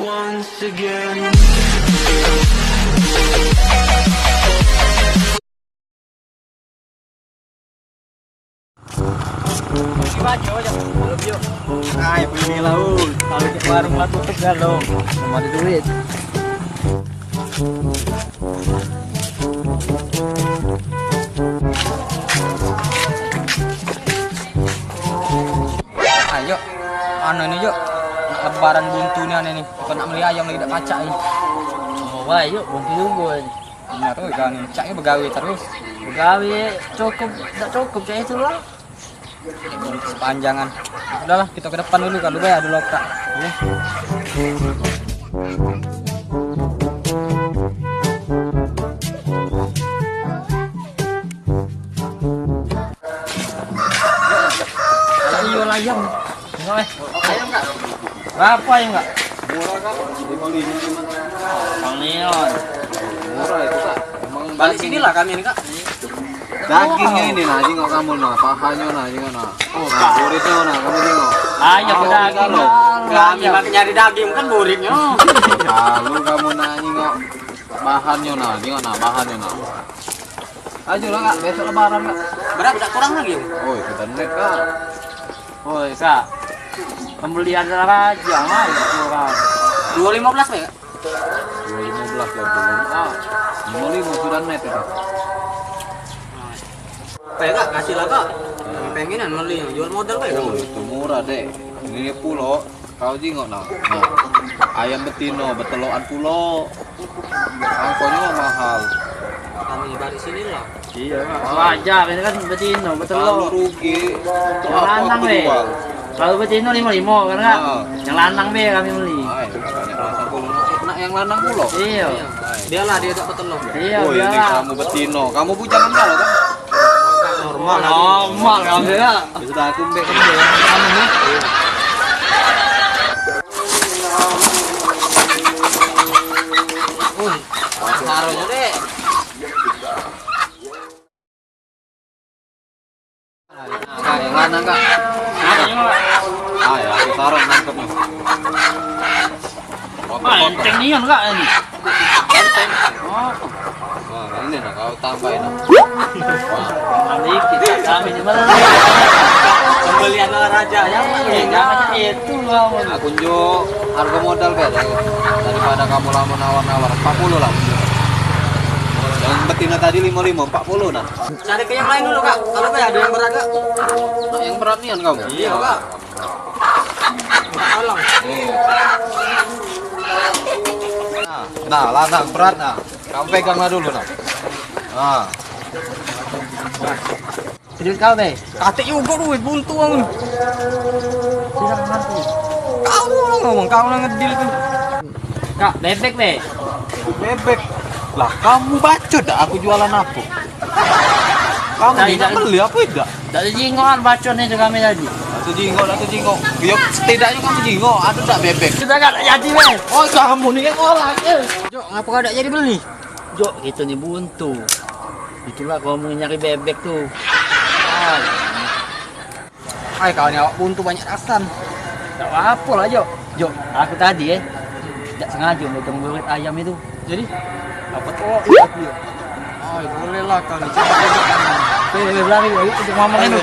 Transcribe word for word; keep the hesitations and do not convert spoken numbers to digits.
Once again. Ai, beli laut. Kalau di warung lah tutup dah lo. Belum ada duit. Ayo, anu ini yuk. Nak lebaran buntu ni ane ni. Bukan nak beli ayam lagi dak pacak ni. Oh, wah, yuk, buntu juga ni. Benar tu kan, cak ni begawe terus. Begawe cukup, dak cukup cak itu lah. Sepanjangan. Sudahlah, kita ke depan dulu, kalau bayar dulu tak. Ya. Iyo lah, ayam. Tengok, eh. Ayam, Kak. Berapa ayam, Kak? Murah, Kak. Lima lima. Lima lima. Murah itu, Kak. Emang balik sini lah kami ni, Kak. Dagingnya ini nah, jingok kamu nah, pahanya nah, jingok nah. Oh, nah, buritnya nah, kamu jingok. Ayo, ke daging. Kami pakai nyari daging, kan buritnya. Lalu kamu nah, jingok bahannya nah, jingok nah, bahannya nah. Ayo lah, Kak, besok lebaran, Kak. Berapa tak kurang lagi? Oh, ikutan net, Kak. Oi, Kak. Pembelian raja, Mas, kurang. Dua lima belas, Pak, ya? Dua lima belas lah belum. Ah, lima lima sudah net itu. Apa ya, Kak? Kasih lah, Kak. Pengenan beli, jual modal, Pak, ya? Oh, itu murah, Dek. Ini pulo. Kau jingok nah. Nah. Ayam betino betelokan pulo. Angkonyo mahal. Kami balik sini lah. Iya, Kak. Wajar ini kan betino, betelok. Kalau rugi, yang lanang be. Kalau betino lima lima kan, Kak? Yang lanang be kami beli. Ai, katanya rasa pulo. Nak yang lanang pulo. Iya. Biarlah dia tak betelok. Iya, oh, ini biarlah. Kamu betino. Kamu bujangan kau kan? Normal. Normal kamu ya. Ya sudah, aku mbek kamu ya. Anu ni. Ui, sarunya, Dek. Nah, yang lanang, Kak. Ah, ya, aku sarung nangkepnya. Mancing nian, Kak, ini. Oh. Wah, ini nah, kau tambahin. Nah, dikit, kami ni malah. Pembelian raja, ya, Pak? Iya, jangan itu, Bang. Aku njuk harga modal, Kak, dari, daripada kamu lama nawar-nawar, empat puluh lah. Yang betina tadi lima lima, empat puluh nah. Cari ke yang lain dulu, Kak. Kalau, Kak, ada yang berat, Kak? Nah, yang berat nian kamu? Iya, Kak. Tolong. Nah, nah, lanang berat nah. Kamu peganglah dulu nah. Nah. Serius kau, Be? Katik juga duit buntu aku. Tidak ngerti. Kau lah ngomong, kau lah ngedil tu. Kak, bebek, Be. Bebek. Lah, kamu baca dak aku jualan apa? Kamu tidak beli apa tidak? Dak tejingok kan bacone tu kami tadi. Dak tejingok, dak tejingok. Ya, setidaknya kamu jingok, ada dak bebek? Sudah, Kak, dak jadi, Be. Oh, kamu ni yang ngolah, eh. Jok, ngapa kau dak jadi beli? Jok, kita ni buntu. Itulah kamu nyari bebek tu. Ah. Ai, kawan awak buntu banyak rasan. Tak apa-apa lah, Jok. Jok, aku tadi, eh, tak sengaja megang burit ayam itu. Jadi? Apa tu? Ai, boleh lah kau ni. Boleh, boleh berlari, ayo, untuk mamang itu.